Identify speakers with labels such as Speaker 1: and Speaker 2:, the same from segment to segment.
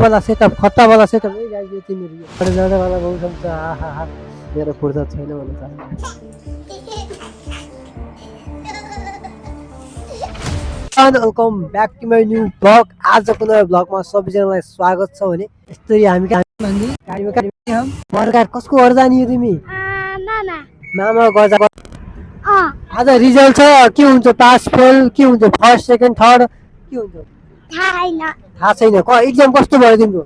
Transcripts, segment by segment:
Speaker 1: वाला सेटअप खत्ता वाला सेटअप है गाइस यो तिमीहरु यो जाँदा वाला मौसम छ आहा मेरो फुर्सद छैन भन्न चाहन्छु welcome back to my new vlog आजको नयाँ ब्लगमा सबैजनालाई स्वागत छ भने यस्तै हामी गाडीमा बर्गर कसको घर जाने हो तिमी मामा घर जा आज रिजल्ट छ के हुन्छ पास फेल के हुन्छ फर्स्ट सेकेन्ड थर्ड के हुन्छ थाहा छैन एक्जाम कस्तो भयो तिम्रो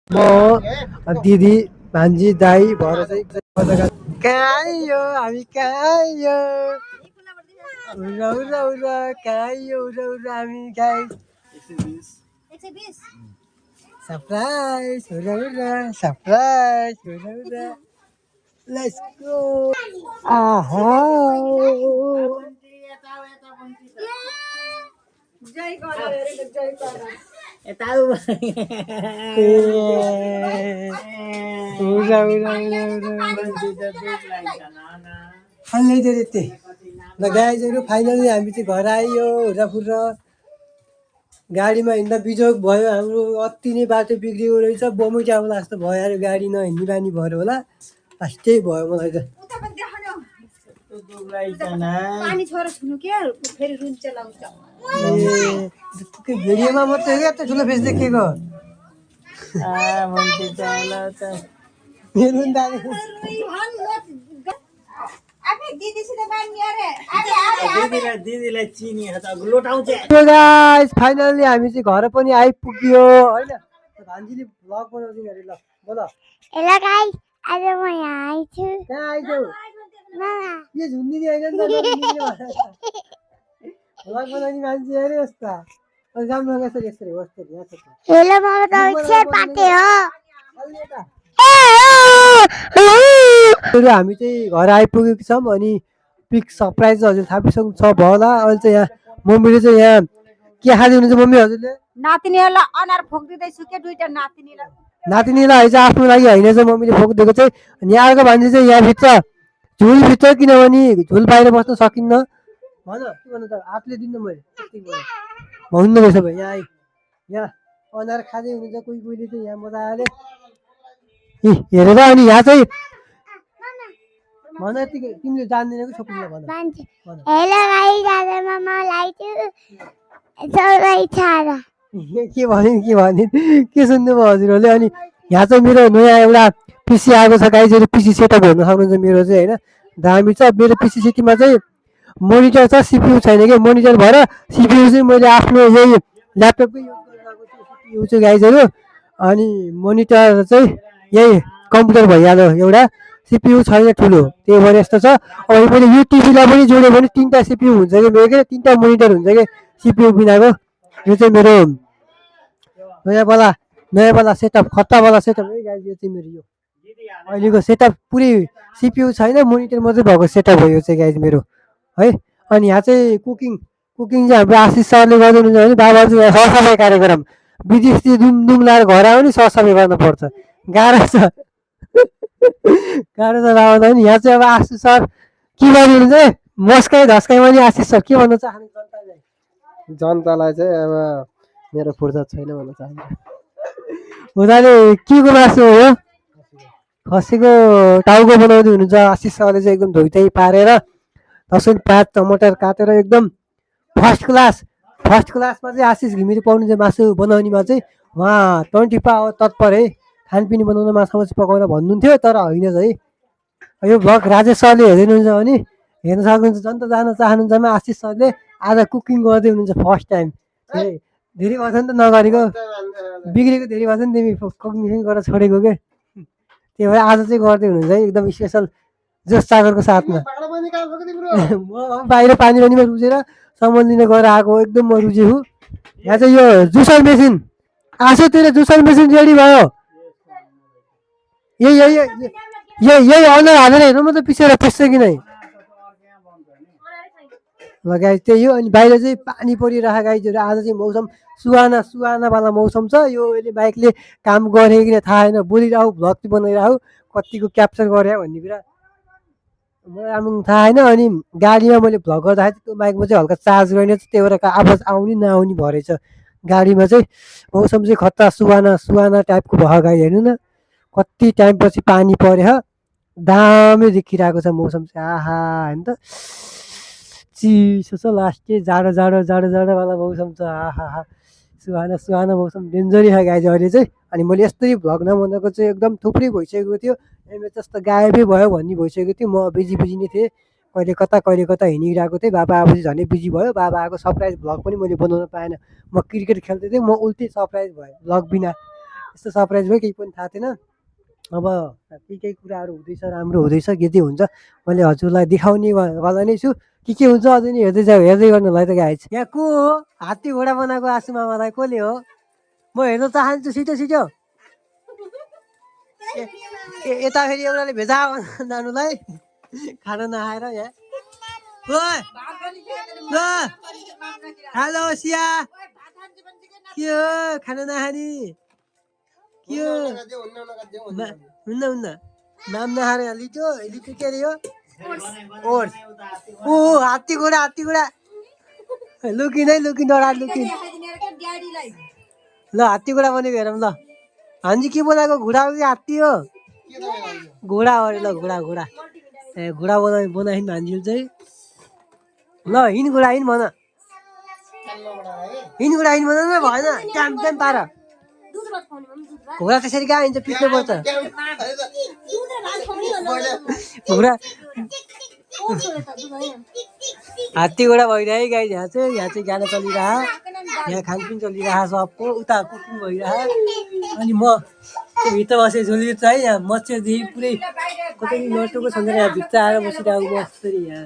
Speaker 1: म दिदी भान्जी दाई भएर चाहिँ कहाँ यो हामी कहाँ यो हामी guys surprise surprise let's go आहा जय कर यताउ गाइजहरु फाइनली हामी चाहिँ घर आयो हुर्राफुर्र गाडीमा हिँड्दा बिजोग भयो हाम्रो अति नै बाटो बिग्रियो रहेछ बमैटा होला जस्तो भयो यार गाडी नहिँड्ने बानी भएर होला त्यही भयो मलाई त
Speaker 2: पानी छोरा छुनु के फेरि रुन चलाउँछ
Speaker 1: ए भिडियोमा मात्रै हो यस्तो ठुलो फेस देखेको
Speaker 2: मान्छे चाला त
Speaker 1: मेरो दाइ
Speaker 2: आफै दिदीसित बानी अरे
Speaker 3: दिदीलाई चिनी त लोटाउँछ
Speaker 1: गाइस फाइनली हामी चाहिँ घर पनि आइपुग्यो हैन भान्जीले भ्लग बनाउँदिन अरे ल बोल
Speaker 4: हेलो गाइस आज म यहाँ आइछु
Speaker 1: कहाँ आइछौ
Speaker 4: मामा
Speaker 1: यो झुन्दिनी हैन नि त भ्लग बनाउने मान्छे अरे यस्ता राम्रो कसरी यसरी होस् यहाँ छ
Speaker 4: हेलो मामा त छेर पाटे हो
Speaker 1: हामी चाहिँ घर आइपुगेको छौँ अनि पिक सरप्राइज हजुर थापिसक्नु छ होला अहिले चाहिँ यहाँ मम्मीले चाहिँ यहाँ के खाँदै हुनुहुन्छ मम्मी हजुरले
Speaker 2: नातिनीहरुलाई अनार फोक्दिदैछु के दुईटा
Speaker 1: नातिनीलाई चाहिँ आफ्नो लागि होइन चाहिँ मम्मीले फोकिदिएको चाहिँ अनि अर्को भान्जी चाहिँ यहाँभित्र झुलभित्र किनभने झुल बाहिर बस्न सकिन्न भन के भन्नु त हातले दिनु मैले भन्नु रहेछ भाइ यहाँ अनार खाँदै हुनुहुन्छ कोहीले चाहिँ यहाँ मजाले हेरेर अनि यहाँ चाहिँ भन यतिकै तिमीले जान्दैन कि छोप्नु भन
Speaker 4: हेलो गाइस आज म मलाई चाहिँ
Speaker 1: के भने के सुन्नुभयो हजुरहरूले अनि यहाँ चाहिँ मेरो नयाँ एउटा पिसी आएको छ गाइजहरू पिसी सेटअप हेर्न सक्नुहुन्छ मेरो चाहिँ होइन दामी छ मेरो पिसी सिटीमा चाहिँ मोनिटर छ सिपियु छैन कि मोनिटर भएर सिपियु चाहिँ मैले आफ्नो यही ल्यापटपकै युज गरिरहेको छु सिपियु चाहिँ गाइजहरू अनि मोनिटर चाहिँ यही कम्प्युटर भइहाल्यो एउटा सिपियु छैन ठुलो त्यही भएर यस्तो छ अब मैले यो टिभीलाई पनि जोड्यो भने 3टा सिपियु हुन्छ कि मेरो के 3टा मोनिटर हुन्छ कि सिपियु बिनाको यो चाहिँ मेरो नयाँ वाला सेटअप खत्ता वाला सेटअप है गाइस यो चाहिँ मेरो यो अहिलेको सेटअप पुरै सिपियु छैन मोनिटर मात्रै भएको सेटअप हो यो चाहिँ गाइस मेरो है अनि यहाँ चाहिँ कुकिङ चाहिँ हाम्रो आशिष सरले गर्नुहुन्छ भने बाबाहरू चाहिँ सरसफाइ कार्यक्रम विदेशથી दुम लाएर घर आयो नि सरसफाइ गर्नुपर्छ गाह्रो छ बाबा नि यहाँ चाहिँ अब आशिष सर के गर्नुहुन्छ मस्काइ धस्काइमा नि आशिष सर के भन्न चाहनुहुन्छ जनतालाई चाहिँ अब मेरो फुर्सद छैन भन्न चाहन्छु उनीहरूले के को मासु हो खसीको टाउको बनाउँदै हुनुहुन्छ आशिष सरले चाहिँ एकदम धोइधाइ पारेर लसुन प्याज टमाटर काटेर एकदम फर्स्ट क्लासमा चाहिँ आशिष घिमिरे पाउनु चाहिँ मासु बनाउनेमा चाहिँ उहाँ 24 आवर तत्पर है खानपिन बनाउन माछा पकाउन भन्नुहुन्थ्यो तर होइन है यो भ्लग राजेश सरले हेर्नुहुन्छ भने हेर्न सक्नुहुन्छ जनता जान चाहनुहुन्छ भने आशिष सरले आज कुकिङ गर्दै हुनुहुन्छ फर्स्ट टाइम धेरै वर्ष नि त नगरेको बिग्रेको धेरै वर्ष नि तिमी कुकिङ गरेर छोडेको के त्यही भएर आज चाहिँ गर्दै हुनुहुन्छ है एकदम स्पेसल जोस सागरको साथमा म बाहिर पानी पानीमा रुजेर सामान लिन गएर आएको एकदम म रुजेको यहाँ चाहिँ यो जुसर मेसिन आशा तेरो जुसर मेसिन रेडी भयो यही अनर हालेर हेर्नु म त पिसेर पिस्छ कि नै लगाइ त्यही हो अनि बाहिर चाहिँ पानी परिरहेको गाइजहरू आज चाहिँ मौसम सुहानावाला मौसम छ यो अहिले बाइकले काम गरे कि थाहा छैन बोलिरहेको भ्लग चाहिँ बनाइरहेको कतिको क्याप्चर गरे भन्ने कुरा मलाई राम्रो थाहा होइन। अनि गाडीमा मैले भ्लग गर्दाखेरि त्यो माइकमा चाहिँ हल्का चार्ज गर्ने चाहिँ त्यही भएर आवाज आउने नआउने भयो रहेछ गाडीमा चाहिँ। मौसम चाहिँ खतरा सुहाना सुहाना टाइपको भयो गाई, हेर्नु न कति टाइमपछि पानी पऱ्यो दामी देखिरहेको छ मौसम चाहिँ। आहा होइन त चिसो छ लास्टै जाडो जाडो जाडो जाडोवाला मौसम छ। आहा सुहाना सुहाना मौसम डेन्जरी छ गाई चाहिँ अहिले चाहिँ। अनि मैले यस्तरी भ्लग नबनाएको चाहिँ एकदम थुप्रै भइसकेको थियो, एमएचएस त गायबै भयो भन्ने भइसकेको थियो। म बिजी बिजी नै थिएँ, कहिले कता हिँडिरहेको थिएँ। बाबा आएपछि झनै बिजी भयो। बाबा आएको सरप्राइज भ्लग पनि मैले बनाउन पाएन। म क्रिकेट खेल्दै थिएँ, म उल्टै सरप्राइज भयो भ्लग बिना। यस्तो सरप्राइज भयो केही पनि थाहा थिएन। अब के कुराहरू हुँदैछ राम्रो हुँदैछ के चाहिँ हुन्छ मैले हजुरलाई देखाउने वाला नै छु। के हुन्छ अझै नै हेर्दै जाऊ, हेर्दै गर्नुलाई त गाइज। यहाँ को हो हात्ती घोडा बनाएको आसु मामालाई कसले हो? म हेर्न चाहन्छु छिटो छिटो। यता फेरि एउटाले भेजा नानुलाई खाना नखाएर यहाँ। हेलो सिया के हो खाना नखाने के हो? हुन्न हुन्न नाम नखाएर लिटो लिटो के अरे हो ओर्स। ओ हात्ती घोडा लुकिन है लुकिन डरा लुकिन। ल हात्ती घोडा बनेको हेरौँ ल। हान्जी के बोलाएको घोडा हो कि हात्ती हो? घोडा हो अरे ल घोडा घोडा। ए घोडा बनाइन् भान्जीले चाहिँ। ल हिँड घोडा हिँड भन, हिँड घोडा हिँड भन न भएन टाइम टाइम पार। घोडा त्यसरी कहाँ हिँड्छ पिट्नु पर्छ घोडा। हात्ती घोडा भइरह्यो है गाइस। यहाँ चाहिँ गाना चलिरह, यहाँ खानपिन चलिरह सबको, उता कुकिङ भइरह। अनि म भित्र बसेर झोलिन्छ है। यहाँ मच्छरदेखि पुरै कतै नटुको सम्झेर यहाँ भित्र आएर बसिरहेको मच्छरी यहाँ।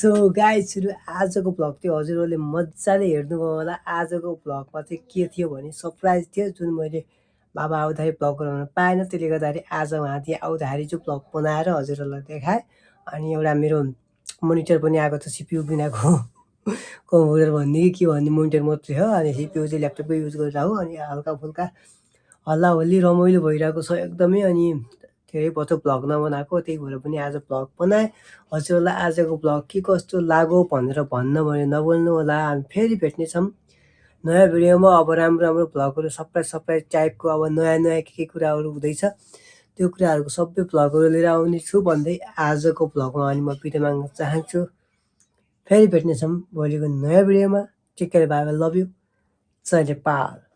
Speaker 1: सो गाइजहरू आजको भ्लग चाहिँ हजुरहरूले मजाले हेर्नुभयो होला। आजको भ्लगमा चाहिँ के थियो भने सरप्राइज थियो जुन मैले बाबा आउँदाखेरि भ्लग गराउन पाएन। त्यसले गर्दाखेरि आज उहाँ त्यहाँ आउँदाखेरि चाहिँ भ्लग बनाएर हजुरहरूलाई देखाएँ। अनि एउटा मेरो मोनिटर पनि आएको छ, सिपियु बिनाको कम्प्युटर भन्ने कि के भन्ने मोनिटर मात्रै हो। अनि सिपियु चाहिँ ल्यापटपकै युज गरेर हो। अनि हल्का फुल्का हल्ला होल्ली रमाइलो भइरहेको छ एकदमै। अनि धेरै भयो भ्लग नबनाएको, त्यही भएर पनि आज भ्लग बनाएँ। हजुरहरूलाई आजको भ्लग के कस्तो लाग्यो भनेर भन्न भने नबोल्नु होला। हामी फेरि भेट्नेछौँ नयाँ भिडियोमा। अब राम्रो राम्रो भ्लगहरू सरप्राइज टाइपको अब नयाँ के कुराहरू हुँदैछ त्यो कुराहरूको सबै भ्लगहरू लिएर आउने छु भन्दै आजको भ्लगमा अनि म बिदा माग्न चाहन्छु। फेरि भेट्नेछौँ भोलिको नयाँ भिडियोमा। Take care, bye bye, love you, जय नेपाल।